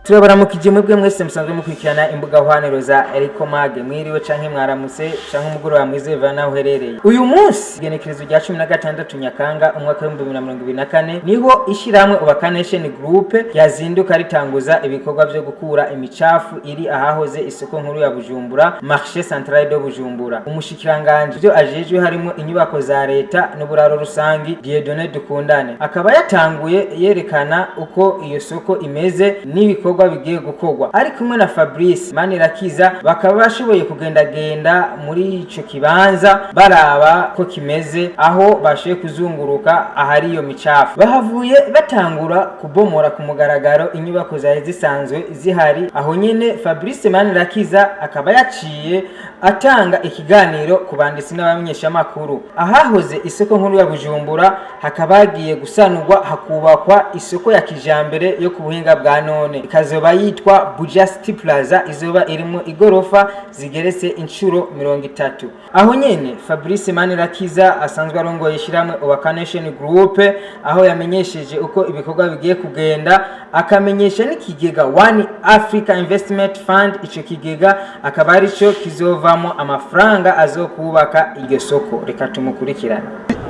Turabaramukije mwebwe mwese musanzwe mukurikirana imbuga hwaniro za Ericomag. Mwiriwe canke mwaramutse canke umugoroba mwiza bivana naho uherereye. Uyu munsi, igenekerezo rya 16 Nyakanga umwaka wa 2024, niho ishirahamwe Ubaka Nation Group ryazinduka ritanguza ibikorwa vyo gukura imicafu iri ahahoze isoko nkuru ya Bujumbura, Marché Central de Bujumbura. Umushikiranganje vyo ajejwe harimo inyubako za leta n'uburaro rusangi, Dieudonné Dukundane, akaba yatanguye yerekana uko iyo soko imeze n'ibikorwa bigiye gukorwa. Ari kumwe na Fabrice Manirakiza, bakaba bashoboye kugendagenda muri ico kibanza baraba ko kimeze, aho bashoboye kuzunguruka ahari iyo micafu. Bahavuye batangura kubomora ku mugaragaro inyubako zari zisanzwe zihari aho nyene. Fabrice Manirakiza akaba yaciye atanga ikiganiro ku banditsi n'abamenyeshamakuru. Ahahoze isoko nkuru ya Bujumbura hakaba hagiye gusanurwa, hakubakwa isoko ya kijambere yo ku buhinga bwa none, ikazoba yitwa Buja City Plaza, izoba irimo igorofa zigeretse inshuro 30. Aho nyene Fabrice Manirakiza asanzwe arongoye ishyirahamwe Ubaka Nation Group, aho yamenyesheje uko ibikorwa bigiye kugenda, akamenyesha n'ikigega One Africa Investment Fund. Ico kigega akaba arico kizovamo amafaranga azokubaka iryo soko. Reka tumukurikirane.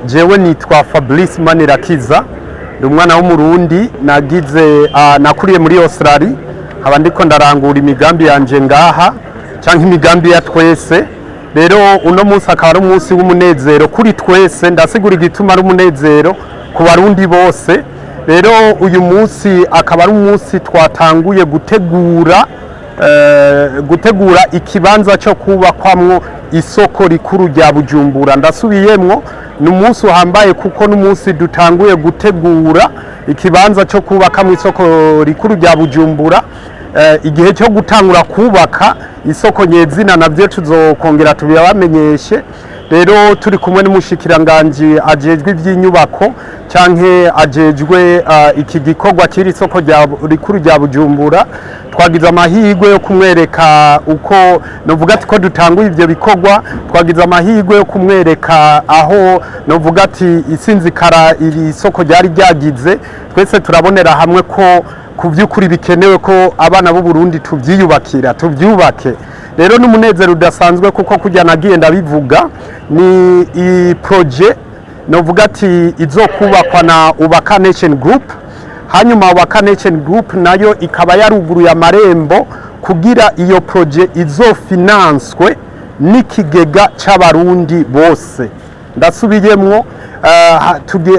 Jewe nitwa Fabrice Manirakiza, ndi umwana w'Umurundi, nagize nakuriye muri Australia, nkaba ndiko ndarangura imigambi yanje ngaha canke imigambi ya twese. Rero uno munsi akaba ari umunsi w'umunezero kuri twese. Ndasigura igituma ari umunezero ku Barundi bose. Rero uyu munsi akaba ari umunsi twatanguye gutegura ikibanza cyo kubakwamwo isoko rikuru rya Bujumbura. Ndasubiyemwo, ni umunsi uhambaye kuko n'umunsi dutanguye gutegura ikibanza cyo kubakamwo isoko rikuru rya Bujumbura. Igihe cyo gutangura kubaka isoko nyezina navyo tuzokongera tubibamenyeshe. Rero turi kumwe n'umushikiranganji ajejwe ivy'inyubako canke ajejwe iki gikorwa c'iri soko rikuru rya Bujumbura. Twagize amahirwe yo kumwereka uko novuga ati ko dutanguye ivyo bikorwa. Twagize amahirwe yo kumwereka aho novuga ati isinzikara iri soko ryari ryagize. Twese turabonera hamwe ko ku by'ukuri bikenewe ko abana b'u Burundi tuvyiyubakira, tuvyubake. Rero n'umunezero udasanzwe kuko kujya nagiye ndabivuga, ni i projet novuga ati izokubakwa na Ubaka Nation Group. Hanyuma Ubaka Nation Group nayo ikaba yaruguruye amarembo kugira iyo projet izofinanswe n'ikigega c'Abarundi bose. Ndasubiyemwo,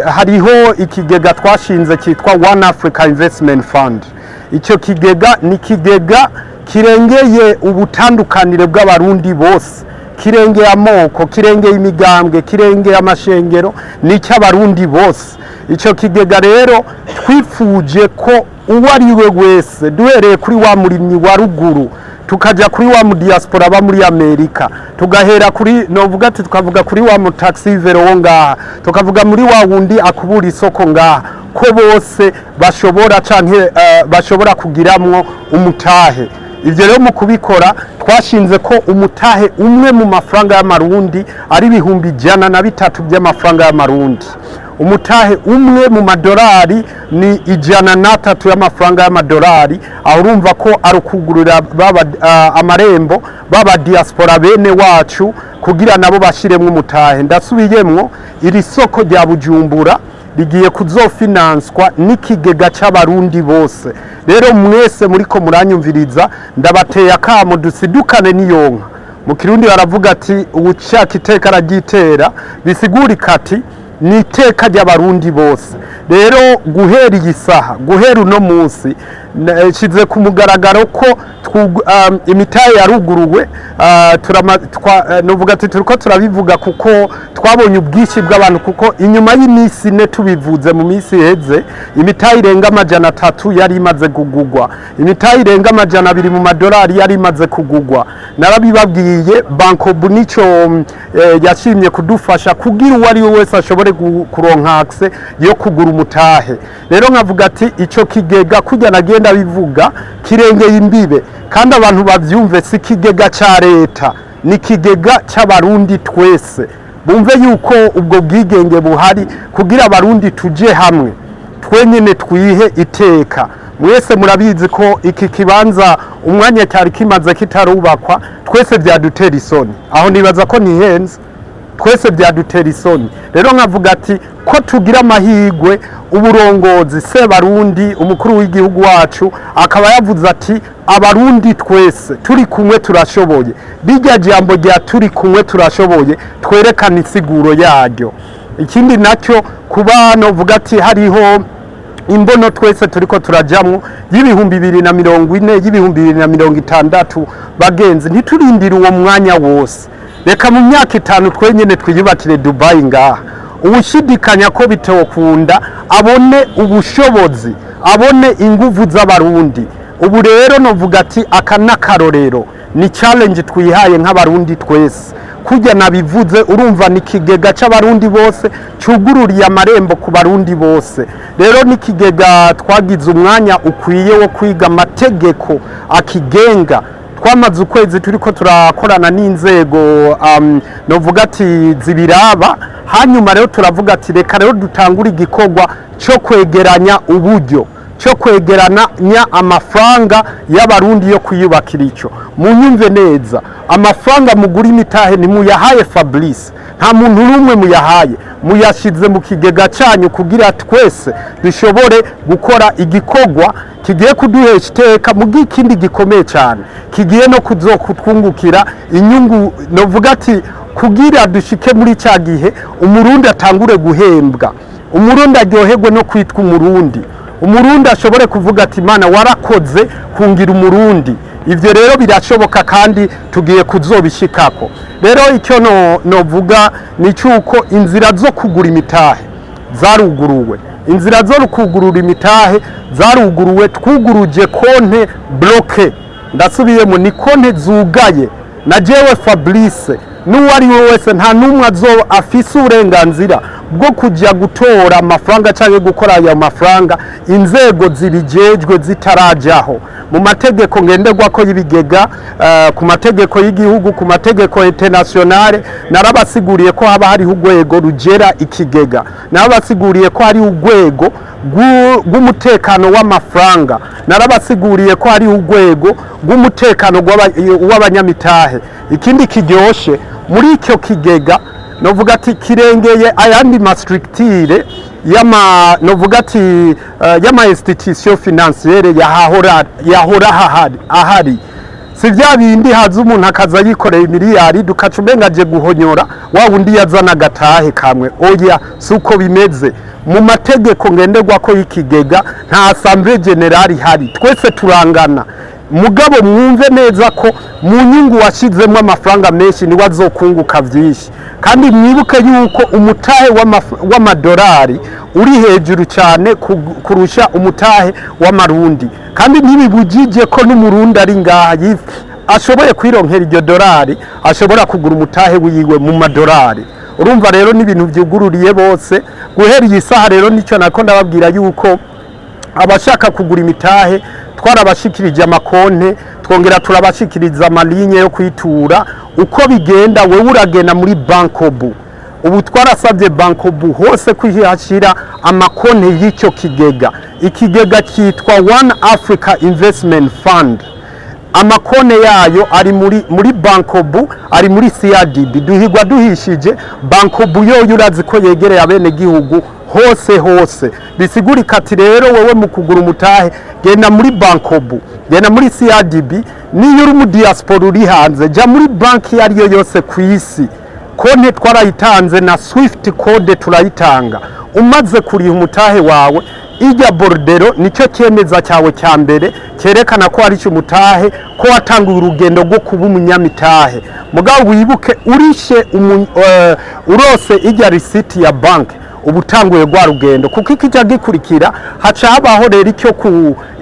hariho ikigega twashinze cyitwa One Africa Investment Fund. Icyo kigega ni ikigega kirengeye ubutandukanire bw'Abarundi bose, kirengeye amoko, kirengeye imigambwe, kirengeye amashengero, ni icy'Abarundi bose. Icyo kigega rero twifuje ko uwo ari we wese, duhereye kuri wa murimyi wa ruguru, tukajya kuri wa mu diaspora aba muri Amerika, tugahera kuri novuga ati tukavuga kuri wa mu taxi vélo wo ngaha, tukavuga muri wa wundi akubura isoko ngaha, ko bose bashobora canke bashobora kugiramwo umutahe. Ivyo rero mu kubikora twashinze ko umutahe umwe mu mafaranga y'Amarundi ari 103,000 by'amafaranga y'Amarundi. Umutahe umwe mu madolari ni 103 y'amafaranga y'amadolari. Aho urumva ko ari ukugurira baba amarembo baba diaspora bene wacu kugira nabo bashiremwo umutahe. Ndasubiyemwo, iri soko rya Bujumbura rigiye kuzofinanswa n'ikigega c'Abarundi bose. Rero mwese muriko muranyumviriza, ndabateye akamo dusidukane n'iyonka. Mu Kirundi baravuga ati uwushaka iteka araryitera. Bisigurika ati ni iteka ry'Abarundi bose. Rero guhera iyi saha, guhera uno munsi, nshize ku mugaragaro ko imitahe yaruguruwe. Nuvuga ati turiko turabivuga kuko twabonye ubwinshi bw'abantu, kuko inyuma y'iminsi 4 tubivuze mu minsi iheze, imitahe irenga 300 yari imaze kugugwa, imitahe irenga 200 mu madolari yari imaze kugugwa. Narabibabwiye, Bancobu nico yashimye kudufasha kugira uwo ari we wese ashobore kuronka accès yo kugura umutahe. Rero nkavuga ati ico kigega, kurya nagenda bivuga, kirengeye imbibe, kandi abantu bavyumve, si ikigega ca leta, ni ikigega c'Abarundi twese. Bumve yuko ubwo bwigenge buhari kugira Abarundi tuje hamwe. Twenyine twihe iteka. Mwese murabizi ko iki kibanza umwanya cyari kimaze kitarubakwa, twese byadutera isoni. Aho nibaza ko ntihenze, twese byadutera isoni. Rero nkavuga ati ko tugira amahirwe, uburongozi Sebarundi, umukuru w'igihugu wacu, akaba yavuze ati: "Abarundi twese turi kumwe turashoboye." Rirya jambo rya "turi kumwe turashoboye" twerekana insiguro yaryo. Ikindi nacyo, kuba novuga ati hariho imbono twese turiko turajamwo y'2040, y'2060. Bagenzi, ntiturindire uwo mwanya wose. Reka mu myaka 5 twenyene twiyubakire Dubai ngaha. Uwushidikanya ko bitokunda abone ubushobozi, abone inguvu z'Abarundi. Ubu rero novuga ati aka n'akarorero, ni challenge twihaye nk'Abarundi twese. Kurya nabivuze, urumva ni ikigega c'Abarundi bose, cugururiye amarembo ku Barundi bose. Rero ni ikigega twagize umwanya ukwiye wo kwiga amategeko akigenga. Twamaze ukwezi turiko turakorana n'inzego novuga ati zibiraba. Hanyuma rero turavuga ati reka rero dutangure igikorwa cyo kwegeranya uburyo, cyo kwegeranya amafaranga y'Abarundi yo kwiyubakira icyo. Munyumve neza, amafaranga mugura imitahe ntimuyahaye Fabrice, nta muntu n'umwe muyahaye, muyashyize mu kigega cyanyu kugira twese dushobore gukora igikorwa kigiye kuduhesha iteka, mu ikindi gikomeye cyane kigiye no kuzokutwungukira inyungu. Novuga ati kugira dushike muri cya gihe Umurundi atangure guhembwa, Umurundi aryoherwe no kwitwa Umurundi, Umurundi ashobore kuvuga ati: "Imana warakoze kungira Umurundi." Ibyo rero birashoboka kandi tugiye kuzobishikako. Rero icyo no novuga ni cyuko inzira zo kugura imitahe zaruguruwe, inzira zo kugurura imitahe zaruguruwe. Twuguruje konte bloquée, ndasubiyemo, ni konte zugaye. Na jewe Fabrice n'uwo ari we wese, nta n'umwe azo afise uburenganzira bwo kujya gutora amafaranga cyangwa gukora ayo mafaranga inzego zibijejwe zitarajyaho. Mu mategeko ngenderwako y'ibigega, ku mategeko y'igihugu, ku mategeko internationale, narabasiguriye ko haba hariho urwego rugera ikigega, narabasiguriye ko hariho urwego rw'umutekano w'amafaranga, narabasiguriye ko hariho urwego rw'umutekano w'abanyamitahe. Ikindi kiryoshe muri icyo kigega, novuga ati kirengeye ayandi ma structure y'ama, novuga ati y'ama institution financière yahora ahari. Si bya bindi haza umuntu akaza yikoreye miliyari, dukaca umenga aje guhonyora wa wundi yazana agatahe kamwe. Oya, si uko bimeze. Mu mategeko ngenderwako y'ikigega nta assemblée générale ihari, twese turangana. Mugabo mwumve neza ko mu nyungu washyizemo amafaranga menshi niwe azokunguka byinshi. Kandi mwibuke yuko umutahe w'amadolari uri hejuru cyane kurusha umutahe w'Amarundi. Kandi ntibibujije ko n'Umurundi ari ngaha ashoboye kwironkera iryo dolari, ashobora kugura umutahe wiwe mu madolari. Urumva rero n'ibintu byugururiye bose guhera iyi saha. Rero nicyo nako ndababwira yuko abashaka kugura imitahe twarabashikirije amakonte, twongera turabashikiriza ama ligne yo kwitura. Uko bigenda, wewe uragenda muri Bancobu. Ubu twarasabye Bancobu hose kwihashyira amakonte y'icyo kigega. Ikigega cyitwa One Africa Investment Fund. Amakone yayo ari muri Bancobu, ari muri CRDB. Duhigwa duhishije. Bancobu yoyo urazi ko yegereye abenegihugu hose hose. Bisigurika ati rero wewe mu kugura umutahe genda muri Bancobu, genda muri CRDB. Niyo uri mu diaspora uri hanze, jya muri banki iyo ari yo yose ku isi, konte twarayitanze na swift code turayitanga. Umaze kuriha umutahe wawe, ijya bordereau nicyo cyemeza cyawe cya mbere cyerekana ko ari umutahe, ko watanguye urugendo rwo kuba umunyamitahe. Mugabo wibuke, urishe urose ijya risiti ya banki, uba utanguye rwa rugendo, kuko ikijya gikurikira haca habaho rero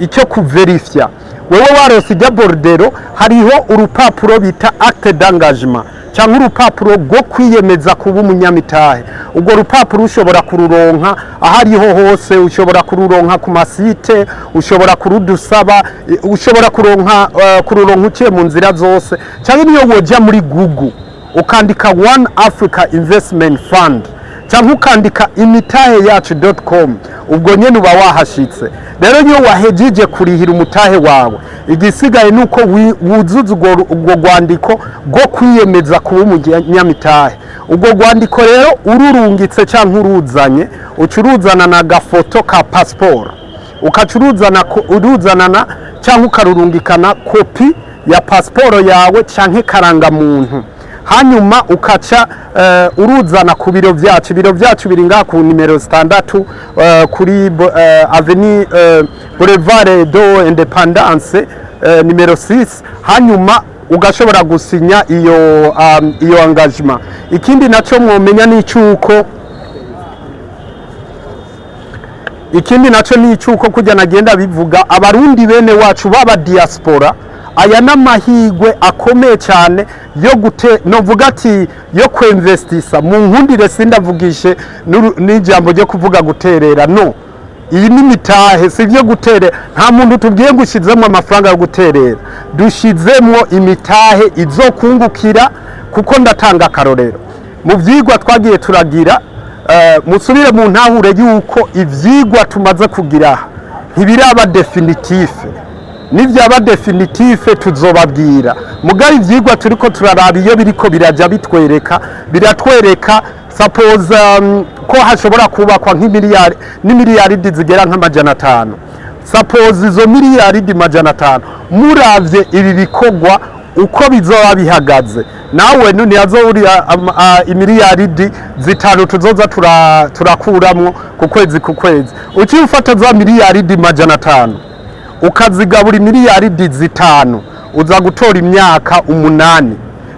icyo kuverifya. Wewe warose ijya bordereau, hariho urupapuro bita acte d'engagement cyangwa urupapuro rwo kwiyemeza kuba umunyamitahe. Urwo rupapuro ushobora kururonka aho ariho hose, ushobora kururonka ku ma site, ushobora kurudusaba, ushobora kururonka uciye mu nzira zose, cyangwa niyo wojya muri Google ukandika One Africa Investment Fund. cyangwa ukandika imitahe yacu.com, ubwo nyene uba wahashitse. Rero iyo wahejeje kurihira umutahe wawe, igisigaye ni uko wuzuza urwo rwandiko rwo kwiyemeza kuba umunyamitahe. Ubwo rwandiko rero ururungitse cyangwa uruzanye, uca uruzana na gafoto ka pasiporo, ukaca uruzanana cyangwa ukarurungikana kopi ya pasiporo yawe cyangwa karangamuntu, hanyuma ukaca uruzana ku biro byacu. Ibiro byacu biri ngaha ku nimero 6, kuri avenue Boulevard de Independance, nimero 6, hanyuma ugashobora gusinya iyo engagement. Ikindi naco mwomenya ni icuko, ikindi naco ni icuko kujya nagenda bivuga, Abarundi bene wacu baba diaspora, aya n'amahigwe akomeye cyane yo gute novuga ati yo kwinvestisa. Mu nkundire sindavugishe n'ijambo ryo kuvuga guterera, no iyi ni imitahe, si ibyo guterera. Nta muntu tubwiye ngo ushyizemo amafaranga yo guterera, dushizemo imitahe izokungukira. Kuko ndatanga akarorero mu byigwa twagiye turagira, musubire mu ntahure yuko ivyigwa tumaze kugira aha ntibiraba définitif. Nibyaba définitif tuzobabwira. Mugabo ivyigwa turiko turaraba, iyo biriko biraja bitwereka, biratwereka suppose ko hashobora kubakwa nk'imiliyari n'imiliyaridi zigera nk'500. Suppose izo miliyaridi 500, muravye ibi bikorwa uko bizoba bihagaze, nawe ntiyazowurira imiliyaridi 5 tuzoza turakuramwo ku kwezi ku kwezi. Uciye ufata za miliyaridi 500 ukazigabura imiliyaridi 5, uza gutora imyaka 8.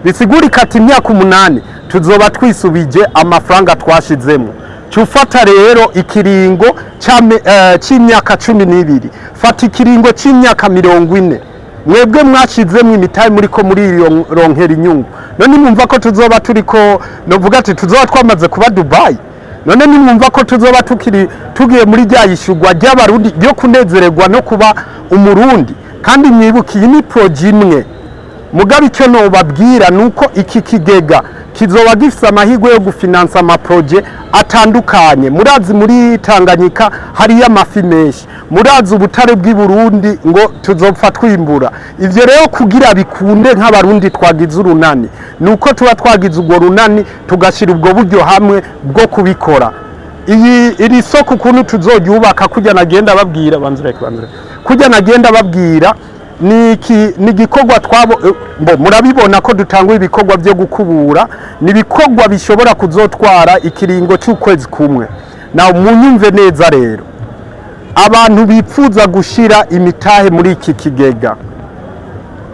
Bisigurika ati imyaka 8 tuzoba twisubije amafaranga twashizemo. Cufata rero ikiringo c'imyaka 12, fata ikiringo c'imyaka 40, mwebwe mwashizemwo imitahe muriko muri ronkera inyungu. None mwumva ko tuzoba turiko novuga ati tuzoba twamaze kuba Dubai? None nimwumva ko tuzoba tukiri tugiye muri rya yishurwa ry'Abarundi ryo kunezererwa no kuba Umurundi? Kandi mwibuke, iyi ni projet imwe. Mugabe icyo nobabwira nuko iki kigega kizoba gifise amahirwe yo gufinansa amaproje atandukanye. Murazi muri Tanganyika hariyo amafi menshi, murazi ubutare bw'i Burundi ngo tuzopfa twimbura. Ivyo rero kugira bikunde nk'Abarundi twagize urunani, nuko tuba twagize urwo runani tugashyira ubwo buryo hamwe bwo kubikora. Iyi iri soko ukuntu tuzoryubaka, kujya nagenda babwira, banzureke banzureke, kujya nagenda babwira, ni iki? Ni igikorwa twabo mbo murabibona ko dutangura ibikorwa byo gukubura. Ni ibikorwa bishobora kuzotwara ikiringo cy'ukwezi kumwe. Na munyumve neza rero, abantu bipfuza gushira imitahe muri iki kigega,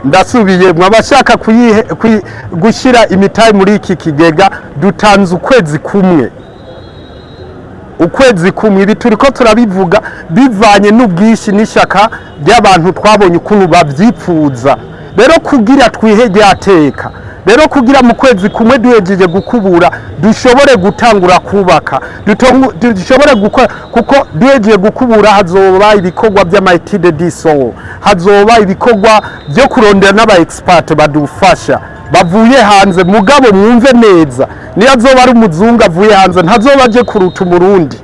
ndasubiye, mwabashaka gushyira imitahe muri iki kigega, dutanze ukwezi kumwe, ukwezi kumwe. Ibi turiko turabivuga bivanye n'ubwinshi n'ishyaka ry'abantu twabonye ukuntu babyipfuza. Rero kugira twihe ryateka rero, kugira mu kwezi kumwe duhejeje gukubura dushobore gutangura kubaka, dushobore gukora, kuko duhejeje gukubura hazoba ibikorwa by'ama études de sol, hazoba ibikorwa byo kurondera n'aba expert badufasha bavuye hanze. Mugabo mwumve neza, niyo azoba ari umuzungu avuye hanze, ntazoba aje kuruta Umurundi.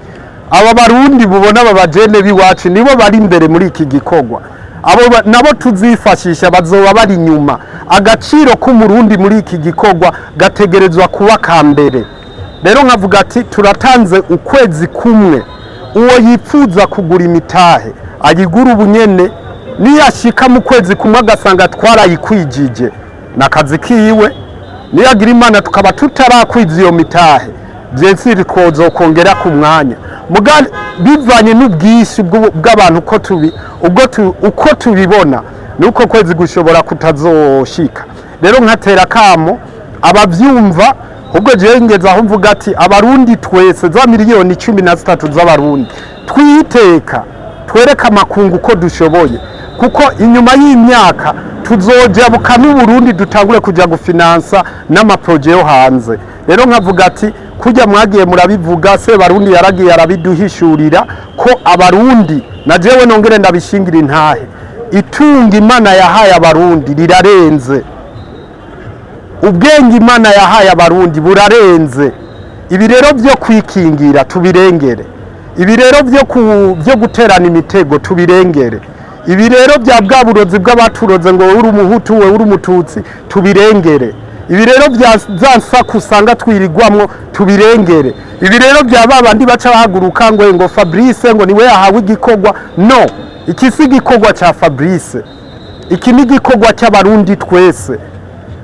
Aba Barundi bubona, aba bajene b'iwacu nibo bari imbere muri iki gikorwa. Abo nabo tuzifashisha bazoba bari inyuma. Agaciro k'Umurundi muri iki gikorwa gategerezwa kuba ka mbere. Rero nkavuga ati turatanze ukwezi kumwe, uwo yipfuza kugura imitahe ayigura ubunyene. Niyashika mu kwezi kumwe agasanga twarayikwijije, nakazi kiwe. Niyagira Imana tukaba tutarakwiza iyo mitahe, bien sûr twozokongera ku mwanya. Muga bivanye n'ubwinshi bw'abantu uko tubi ubwo uko tubibona, nuko kwezi gushobora kutazoshika. Rero nkatera kamo abavyumva, ubwo jewe ngeze aho mvuga ati Abarundi twese, za miliyoni 13 z'Abarundi, twiteka twereke amakungu ko dushoboye, kuko inyuma y'imyaka tuzojabuka n'Uburundi, dutangure kuja gufinansa n'amaproje yo hanze. Rero nkavuga ati kujya mwagiye murabivuga, se Barundi yaragiye arabiduhishurira ko Abarundi, na jewe nongere ndabishingira intahe, itunga Imana yahaye Abarundi rirarenze, ubwenge Imana yahaye Abarundi burarenze. Ibi rero byo kwikingira tubirengere, ibi rero byo guterana imitego tubirengere, ibi rero bya bwa burozi bw'abaturoze ngo wowe uri Umuhutu, wowe uri Umututsi, tubirengere. Ibi rero bya za nsaku usanga twirigwamwo tubirengere. Ibi rero bya babandi baca bahaguruka ngo Fabrice ngo niwe yahawe igikorwa. No, iki si igikorwa cya Fabrice, iki ni igikorwa cy'Abarundi twese.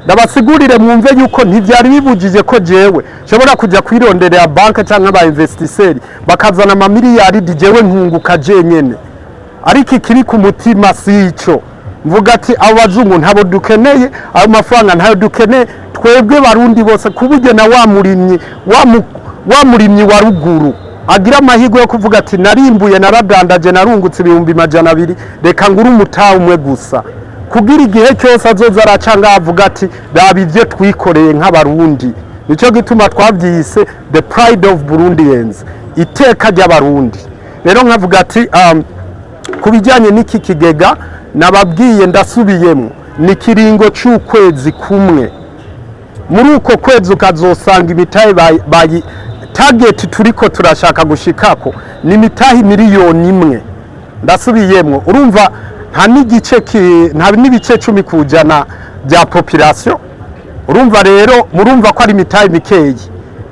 Ndabasigurire mwumve yuko ntibyari bibujije ko jewe nshobora kujya kwironderera banke cyangwa aba investisseurs bakazana amamiliyaridi, jewe nkunguka jenyene. Ariko ikiri ku mutima si ico. Mvuga ati abo bazungu ntabo dukeneye, ayo mafaranga ntayo dukeneye twebwe Barundi bose, ku buryo na wa murimyi wa murimyi wa ruguru agira amahirwe yo kuvuga ati narimbuye, naradandaje, narungutse 200,000, reka ngure umutahe umwe gusa, kugira igihe cyose azoza araca ngaho avuga ati raba ibyo twikoreye nk'Abarundi. Nicyo gituma twabyise the pride of Burundians, iteka ry'Abarundi. Rero nkavuga ati ku bijyanye n'iki kigega nababwiye, ndasubiyemo, ni ikiringo cy'ukwezi kumwe. Muri uko kwezi ukazosanga imitahe bayi target turiko turashaka gushikako ni imitahe 1 miliyoni. Ndasubiyemwo, urumva nta n'igice nta n'ibice 10% bya population. Urumva rero, murumva ko ari imitahe mikeyi.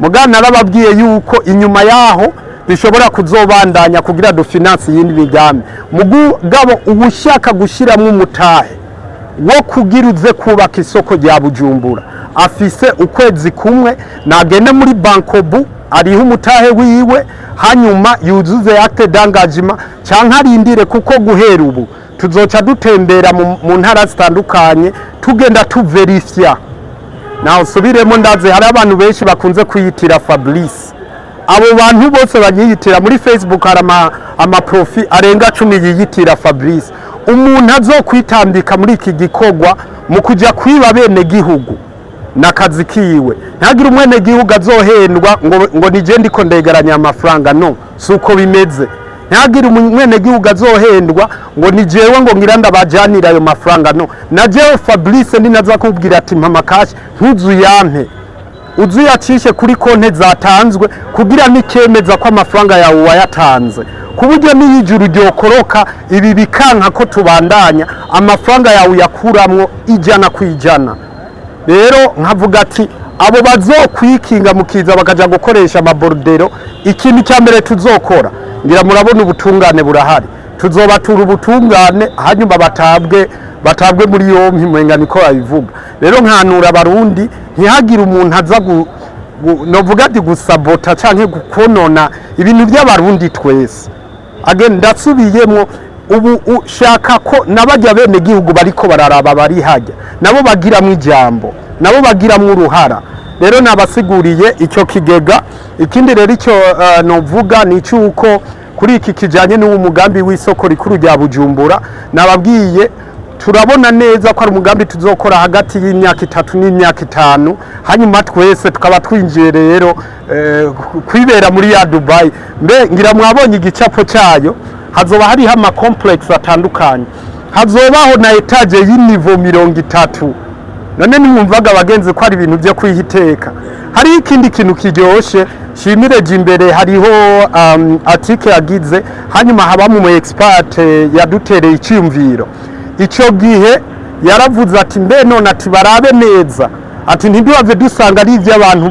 Mugana narababwiye yuko inyuma yaho bishobora kuzobandanya kugira dufinance iyindi migambi. Mugabo ubushaka gushyiramo umutahe wo kugira uze kubaka isoko rya Bujumbura afise ukwezi kumwe. Nagende muri Bancobu ariho umutahe wiwe, hanyuma yuzuze acte d'engagement canke arindire, kuko guhera ubu tuzoca dutembera mu ntara zitandukanye, tugenda tuverifya. Naho subiremo, ndaze hari abantu benshi bakunze kwiyitira Fabrice. Abo bantu bose banyiyitira muri Facebook, hari ama profils arenga 10 yiyitira Fabrice. Umuntu azokwitambika muri iki gikorwa mu kujya kwiba bene gihugu nakazi kiwe. Ntagire umwene gihugu azohendwa ngo nije ndiko ndegeranya amafaranga. No, si uko bimeze. Ntagire umwene gihugu azohendwa ngo ni jewe ngo ngira ndabajanira ayo mafaranga. No, na jewe Fabrice ninaza kubwira ati mpa cash, ntuzuyampe, uzuyacishe kuri konte zatanzwe kugira nikemeza ko amafaranga yawe wayatanze, ku buryo n'iyo ijuru ryokoroka ibi bikanka ko tubandanya, amafaranga yawe uyakuramwo 100%. Rero nkavuga ati abo bazokwikinga mukiza bakaja gukoresha ama bordereaux, ikintu cya mbere tuzokora, ngira murabona ubutungane burahari, tuzobatura ubutungane, hanyuma batabwe muri yompi, mwenga niko babivuga. Rero nkanura Abarundi, ntihagire umuntu aza novuga ati gusabota canke gukonona ibintu by'Abarundi twese. Again, ndasubiyemwo, ubu ushaka ko n'abajya bene gihugu bariko bararaba bari hajya nabo bagiramwo ijambo, nabo bagiramwo uruhara. Rero nabasiguriye icyo kigega. Ikindi rero icyo novuga ni icyuko kuri iki kijanye n'uwo mugambi w'isoko rikuru rya Bujumbura, nababwiye turabona neza ko ari umugambi tuzokora hagati y'imyaka 3 n'imyaka 5, hanyuma twese tukaba twinjiye rero kwibera muri ya Dubai. Mbe ngira mwabonye igicapo cyayo, hazoba hariho ama complex atandukanye, hazobaho na étage y'i niveau 30. None nimwumvaga abagenzi ko ari ibintu byo kwihiteka? Hariho ikindi kintu kiryoshe shimire imbere, hariho article yagize, hanyuma habamo umu expert yadutereye icyumviro. Icyo gihe yaravuze ati mbe none ati barabe neza, ati ntiduhave dusanga ari iby'abantu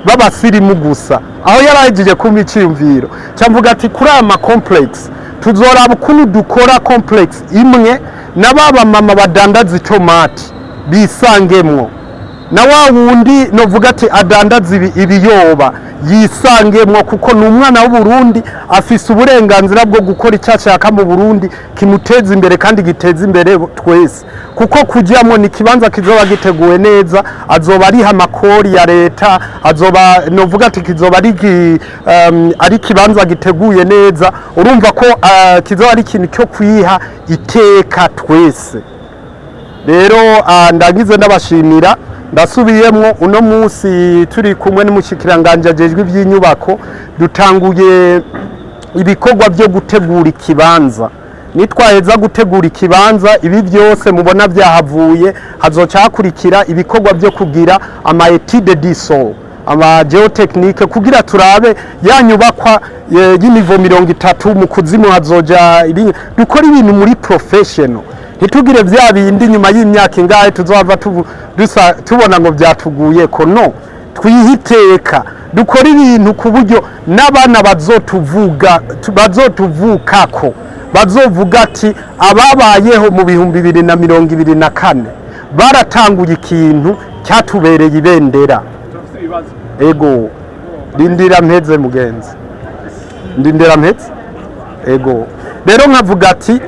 b'abasirimu gusa. Aho yarahejeje kumpa icyumviro, cyamvuga ati kuri aya ma complex tuzoraba ukuntu dukora complex imwe na ba mama badandaza itomati bisangemwo, na wa wundi novuga ati adandaza ibiyoba yisangemwo, kuko ni umwana w'Uburundi, afise uburenganzira bwo gukora icyo ashaka mu Burundi kimuteza imbere kandi giteza imbere twese. Kuko kujyamo ni ikibanza kizoba giteguwe neza, azoba ariha amakori ya leta, azoba novuga ati kizoba ari ikibanza giteguye neza. Urumva ko kizoba ari ikintu cyo kwiha iteka twese. Rero ndagize ndabashimira. Ndasubiyemwo, uno munsi turi kumwe n'umushikiranganje ajejwe iby'inyubako, dutanguye ibikorwa byo gutegura ikibanza. Nitwaheza gutegura ikibanza, ibi byose mubona byahavuye, hazoca hakurikira ibikorwa byo kugira ama étude du sol. Ama géotechnique kugira turabe ya nyubakwa y'i niveau 30, mu kuzimu hazoja dukora ibintu muri professional, ntitugire vya bindi nyuma y'imyaka ingahe tuzohava tubona ngo vyatuguye ko. No twihiteka, dukora ibintu ku buryo n'abana bazotuvuga, bazotuvukako bazovuga ati ababayeho mu 2024 baratanguye ikintu cyatubereye ibendera. Turafite ibibazo. Ego, rindira mpeze mugenzi, ndindira mpeze. Ego, rero nkavuga ati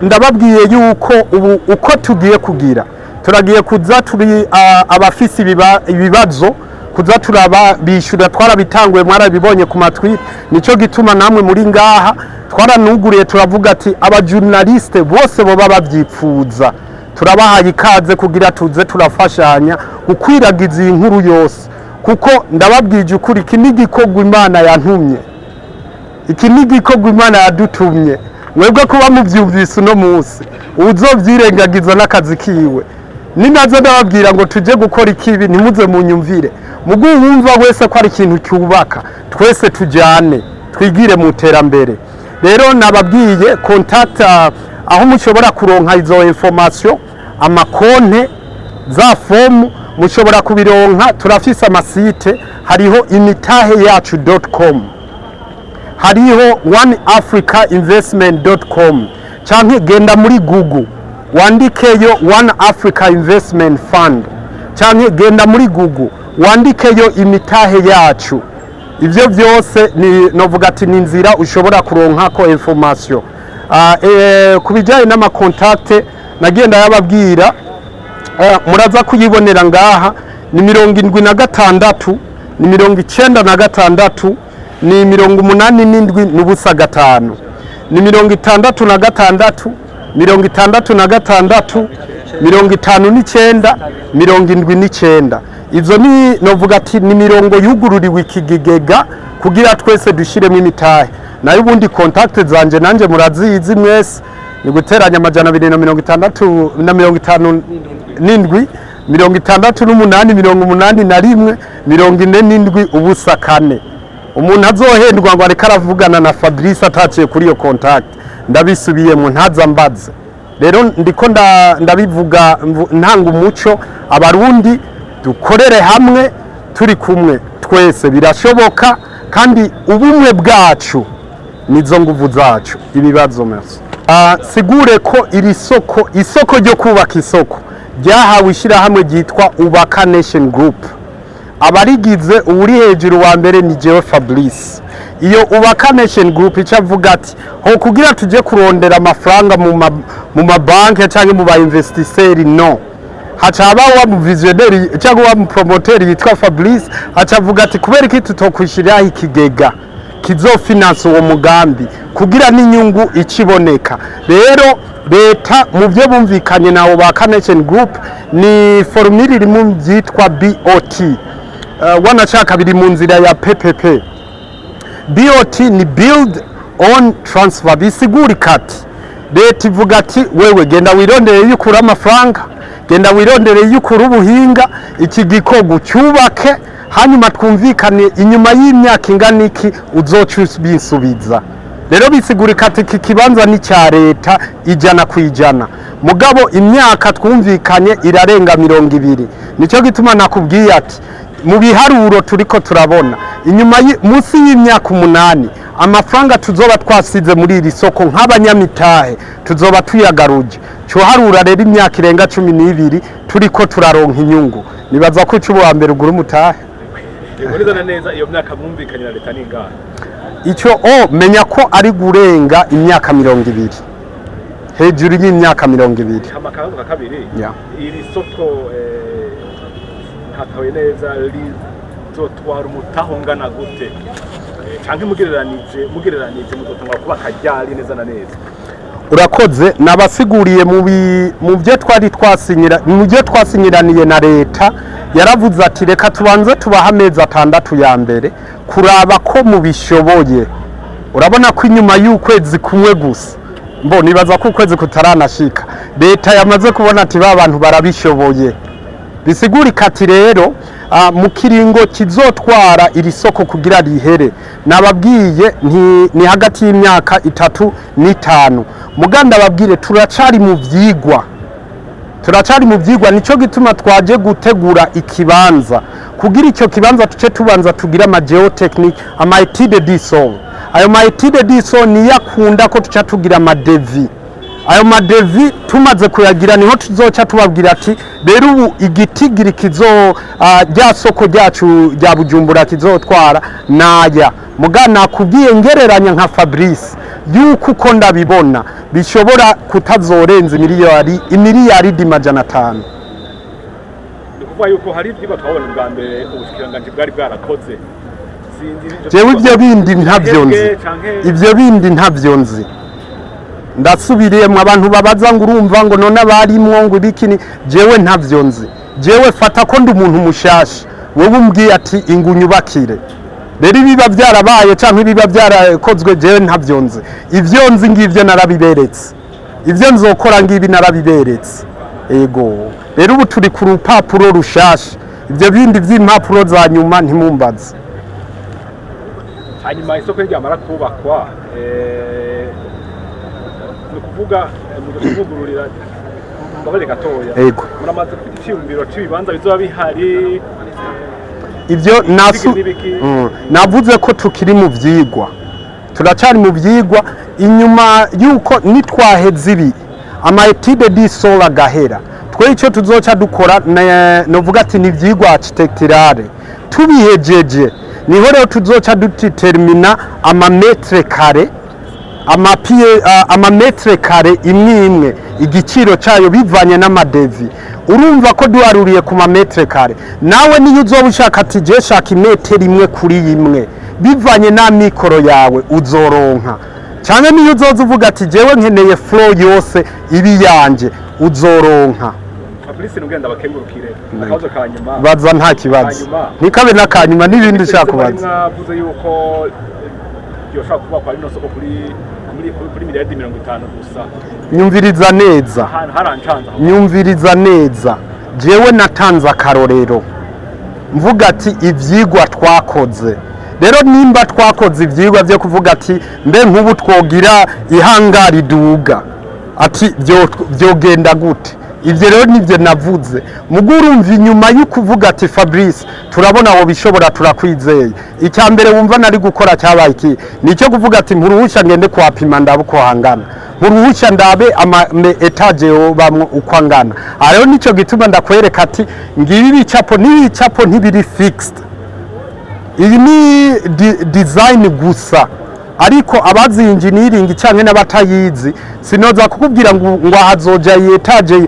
ndababwiye yuko ubu uko tugiye kugira, turagiye kuza turi abafise ibibazo kuza turaba bishyura. Twarabitanguye, mwarabibonye ku matwi, nico gituma namwe muri ngaha twaranuguriye, turavuga ati aba journaliste bose boba bavyipfuza turabahaye ikaze kugira tuze turafashanya gukwiragiza iyi nkuru yose, kuko ndababwije ukuri, iki ni igikorwa Imana yantumye, iki ni igikorwa Imana yadutumye. Mwebwe kuba mubyumvise uno munsi, uzovyirengagiza n'akazi kiwe. Ninaza ndababwira ngo tuje gukora ikibi, ntimuze munyumvire. Mugu wumva wese ko ari ikintu cyubaka, twese tujyane twigire mu iterambere. Rero nababwiye contact, aho mushobora kuronka izo information, amakonte, za fomu mushobora kubironka. Turafise ama site, hariho imitahe yacu.com, hariho one africa investment.com, canke genda muri Google wandikeyo One Africa Investment Fund, canke genda muri Google wandikeyo imitahe yacu. Ivyo byose ni novuga ati ni inzira ushobora kuronkako information. Ku bijyanye n'ama contact nagiye ndayababwira, muraza kuyibonera ngaha: ni 76, ni 96, ni 87 n'ubusa gatanu, ni 66, 66, 59, 79. Izo ni novuga ati ni mirongo yugururiwe iki kigega kugira twese dushiremo imitahe. Nayo ubundi contact zanje nanje murazizi mwese, ni guteranya 260 na 57, 68, 81, 47 ubusa kane. Umuntu azohendwa ngo ariko aravugana na Fabrice ataciye kuri iyo contact, ndabisubiyemo, ntaza mbaze. Rero ndiko ndabivuga ntanga umuco. Abarundi dukorere hamwe, turi kumwe twese birashoboka, kandi ubumwe bwacu nizo nguvu zacu. Ibibazo, merci. Sigure ko iri soko, isoko ryo kubaka isoko, ryahawe ishyirahamwe ryitwa Ubaka Nation Group. Abarigize, uwuri hejuru wa mbere ni jewe Fabrice. Iyo Ubaka Nation Group icyo avuga ati ho kugira tujye kurondera amafaranga mu mabanki cyangwa mu ba investisseurs, no haca haba wa mu visionnaire cyangwa wa mu promoteur yitwa Fabrice, haca avuga ati kubera iki tutokwishyiriraho ikigega kizofinansa uwo mugambi kugira n'inyungu ikiboneka? Rero leta mu byo bumvikanye na Ubaka Nation Group ni formule iri mu byitwa BOT, wanashaka biri mu nzira ya PPP. BOT ni build own transfer. Bisigurika ati leta ivuga ati wewe genda wirondere iyo ukura amafaranga, genda wirondere iyo ukura ubuhinga, iki gikorwa cyubake, hanyuma twumvikane inyuma y'imyaka ingana iki uzoca ubisubiza. Rero bisigurika ati iki kibanza ni cya leta 100%, mugabo imyaka twumvikanye irarenga 20. Nicyo gituma nakubwiye ati mu biharuro turiko turabona inyuma munsi y'imyaka 8, amafaranga tuzoba twasize muri iri soko nk'abanyamitahe tuzoba tuyagaruje. Cuharura rero imyaka irenga 12 turiko turaronka inyungu. Nibaza ko uca uwa mbere ugura umutahe. Yego, neza na neza iyo myaka mwumvikanye na leta ni ingahe? Icyo o menya ko ari gurenga imyaka 20, hejuru y'imyaka 20. Hama akabazo ka kabiri, iri soko ntatawe neza rizotwara umutaho ungana gute? Canke mugereranije muzotangura kubaka ryari neza na neza? Urakoze. Nabasiguriye mu byo twari twasinyira, mu byo twasinyiraniye na leta, yaravuze ati reka tubanze tubaha amezi 6 ya mbere kuraba ko mubishoboye. Urabona ko inyuma y'ukwezi kumwe gusa, mbo nibaza ko ukwezi kutaranashika, leta yamaze kubona ati ba bantu barabishoboye. Bisigurika ati rero mu kiringo kizotwara iri soko kugira rihere, nababwiye ni hagati y'imyaka 3 n'5. Muganda babwire, turacari mu vyigwa, turacari mu vyigwa. Nico gituma twaje gutegura ikibanza, kugira icyo kibanza tuce tubanza tugira ama géotechnique, ama étude du sol. Ayo ma étude du sol niyo akunda ko tuca tugira ama devis. Ayo ma devis tumaze kuyagira, niho tuzoca tubabwira ati rero ubu igitigiri kizo rya soko ryacu rya Bujumbura kizotwara naya. Muga nakubwiye ngereranya nka Fabrice yuko uko ndabibona bishobora kutazorenza imiliyaridi 500. Ni ukuvuga yuko hari ivyigwa twabona bwa mbere ubushikiranganji bwari bwarakoze. Sinzi ivyo Jewe ivyo bindi ntavyo nzi. Ivyo bindi ntavyo nzi. Ndasubiriyemwo, abantu babaza ngo urumva ngo none abarimwo ngo ibikini, jewe ntavyo nzi. Jewe fata ko ndi umuntu mushasha, wewe umbwiye ati ingunyubakire. Rero ibiba byarabaye canke ibiba byarakozwe, jewe ntavyo nzi. Ivyo nzi ngivyo narabiberetse, ivyo nzokora ngibi narabiberetse. Ego, rero ubu turi ku rupapuro rushasha. Ivyo bindi vy'impapuro za nyuma ntimumbaze. Hanyuma isoko ryamara kubakwa, ni ukuvuga mugururira, mbabare gatoya, Ego. muramaze gufite iciyumviro c'ibibanza bizoba bihari? Ibyo nasu n'ibiki? Navuze ko tukiri mu vyigwa, turacari mu vyigwa. Inyuma yuko nitwaheza ibi ama étude du sol agahera, twe icyo tuzoca dukora novuga ati ni ivyigwa architecturale. Tubihejeje, niho rero tuzoca dudetermina ama mètre carré, ama pied, ama mètre carré imwe imwe igiciro cyayo bivanye n'ama devis. Urumva ko duharuriye ku ma mètre carré, nawe niyo uzoba ushaka ati je shaka imetero imwe kuri imwe, bivanye n'amikoro yawe uzoronka. Cyane niyo uzoza uvuga ati jewe nkeneye floor yose ibi yanje, uzoronka. Fabrice, nugenda bakengurukire. Akabazo ka nyuma. Baza, nta kibazo. Hanyuma. Ntikabe n'akanyuma n'ibindi ushaka Mwari kubaza. mwavuze yuko yoshobora kubakwa rino soko kuri miliyaridi 50 gusa. Nyumviriza neza. Ahantu harancanze aho. Nyumviriza neza. Jewe natanze akarorero mvuga ati ivyigwa twakoze. Rero nimba twakoze ivyigwa vyo kuvuga ati mbe nk'ubu twogira ihangari iduga, ati vyogenda gute, ivyo rero nivyo navuze. Mugo urumva inyuma yo kuvuga ati Fabrice, turabona wo bishobora, turakwizeye, icya mbere wumva nari gukora cyabaye iki? Nicyo kuvuga ati mpuruhusha ngende kuhapima, ndabe uko hangana, mpuruhusha ndabe ama étage yobamwo uko angana. Aha rero nico gituma ndakwereka ati ngibi ibicapo n'ibicapo ntibiri fixed. Iyi ni design gusa, ariko abazi engineering canke n'abatayizi, sinoza kukubwira ngo hazoja étage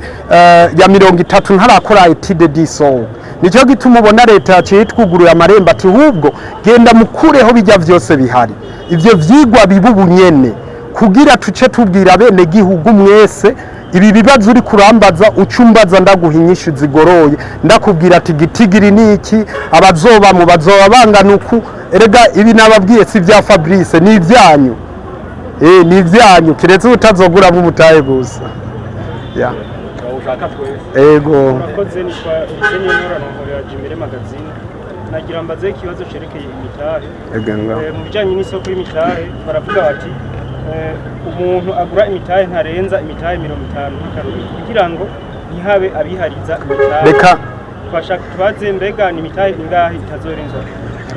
ya 30 ntarakora étude du sol. Nicyo gituma ubona leta yaciye itwuguruye amarembo ati hubwo genda mukureho bijya vyose bihari, ivyo vyigwa biba ubunyene, kugira tuce tubwira bene gihugu mwese. Ibi bibazo uri kurambaza, ucumbaza ndaguha inyishu zigoroye, ndakubwira ati gitigiri ni iki, abazoba mu bazoba bangana uku. Erega ibi nababwiye si ibya Fabrice, ni ibyanyu, ni ibyanyu, kiretse utazoguramo umutahe gusa ya. Ushaka twese. Ego. Murakoze. Nitwa Eugene Nora, nkorera Jimere Magazine. Nagira mbaze ikibazo cerekeye imitahe. Ego. Mu bijanye n'isoko y'imitahe, baravuga bati umuntu agura imitahe ntarenza imitahe 50 nk'akarorero, kugira ngo ntihabe abihariza imitahe. Reka. Twashaka tubaze, mbega ni imitahe ingahe itazorenzwa?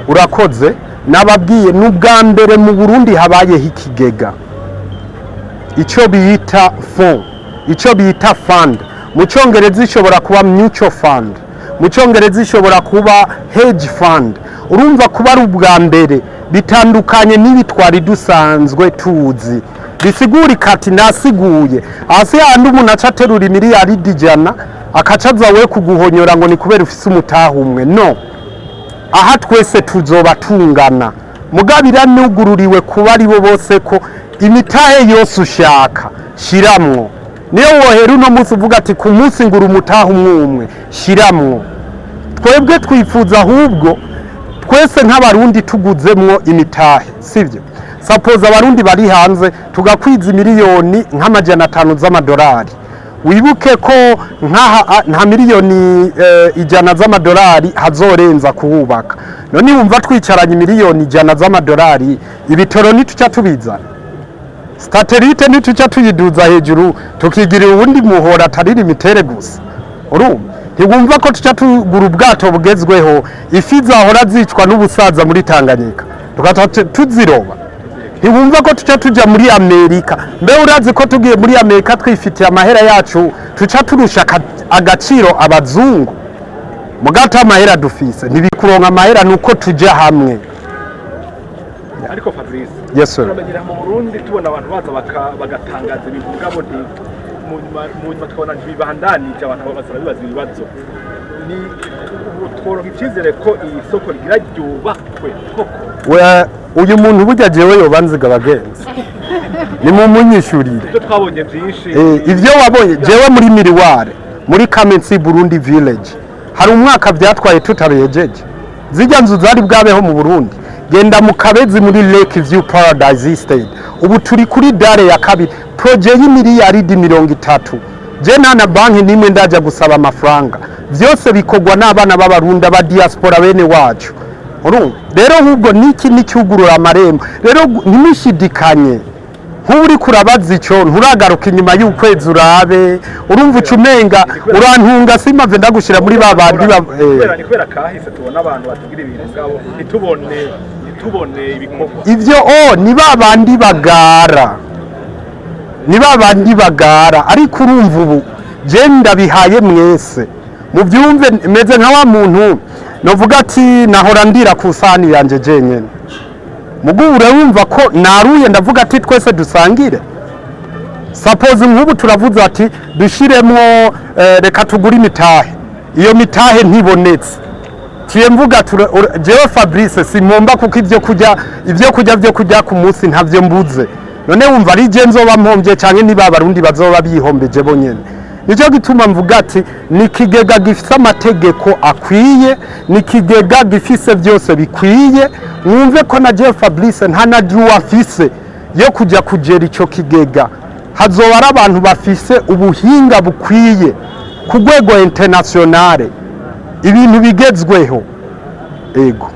Urakoze. Nababwiye, n'ubwa mbere mu Burundi habayeho ikigega, icyo bita fond, icyo bita fund mu cyongereza. Ishobora kuba mutual fund mu cyongereza, ishobora kuba hedge fund. Urumva kuba ari ubwa mbere, bitandukanye n'ibi twari dusanzwe tuzi. Bisigurika ati nasiguye hasi handi umuntu aca aterura imiliyaridi 100 akaca aza we kuguhonyora ngo ni kubera ufise umutaha umwe. No aha twese tuzoba tungana, mugabo iranugururiwe kuba ari bo bose, ko imitahe yose ushaka shiramwo. Niyo wohera uno munsi uvuga ati ku munsi ngura umutahe umwe umwe, shiramwo. Twebwe twifuza ahubwo twese nk'abarundi tuguzemwo imitahe, sibyo? Suppose abarundi bari hanze tugakwiza miliyoni nk'500 z'amadolari. Wibuke ko nkaha nta miliyoni 100 z'amadolari hazorenza kuwubaka. None wumva twicaranye miliyoni 100 z'amadolari, ibitoro ntituca tubizana, satellite ntituca tuyiduza hejuru, tukigirira uwundi muhora atari limitere gusa? Urumva, ntiwumva ko tuca tugura ubwato bugezweho, ifi zahora zicwa n'ubusaza muri Tanganyika tugaca tuziroba? Ntiwumva ko tuca tuja muri Amerika? Mbe urazi ko tugiye muri Amerika twifitiye amahera yacu, tuca turusha agaciro abazungu? Mugata amahera dufise, ntibikuronka amahera nuko tuja hamwe. Ariko Fabrice, Yes sir. turamenyera mu Burundi tubona abantu baza bagatangaza ibintu, mugabo nti mu nyuma tukabona ntibibandanije, abantu baza bibaza ibibazo. Ni ubu tworonka icyizere ko iyi soko rigira ryubakwe koko? Uyu muntu burya jewe yoba nziga, abagenzi nimumunyishurire. Ibyo twabonye byinshi. Ivyo wabonye, jewe muri miriware muri Kamensi Burundi Village hari umwaka byatwaye tutabihejeje. Zijya nzu zari bwabeho mu Burundi? Genda mu Kabezi muri Lake View Paradise Estate, ubu turi kuri dalle ya kabiri, projet y'imiliyaridi 30. Je nta na banki nimwe ndaja gusaba amafaranga, vyose bikorwa n'abana b'Abarundi aba diaspora bene wacu. Urumva rero, ahubwo niki nicyugurura amarembo. Rero ntimushidikanye. Nk'ubu uriko urabaza ico, nturagaruka inyuma y'ukwezi urabe. Urumva, uca umenga urantunga, simave ndagushira muri ba bandi Ni kubera kahise tubona abantu batubwira ibintu, mugabo ntitubone ibikorwa. Ivyo o ni ba bandi bagara, ni ba bandi bagara. Ariko urumva, ubu je ndabihaye mwese mubyumve, meze nka wa muntu novuga ati nahora ndira ku sahani yanje jenyene, mugubu urumva ko naruye, ndavuga ati twese dusangire. Suppose nk'ubu turavuze ati dushiremwo, reka tugure imitahe, iyo mitahe ntibonetse, ciye mvuga jewe Fabrice simpomba, kuko ibyo kurya byo kurya ku munsi ntavyo mbuze. None wumva ari je nzoba mpombye, canke niba Abarundi bazoba bihombeje bonyene? Nicyo gituma mvuga ati ni ikigega gifise amategeko akwiye, ni ikigega gifise byose bikwiye. Mwumve ko na jewe Fabrice nta na droit afise yo kujya kugera ico kigega. Hazoba ari abantu bafise ubuhinga bukwiye ku rwego internationale, ibintu bigezweho. Ego.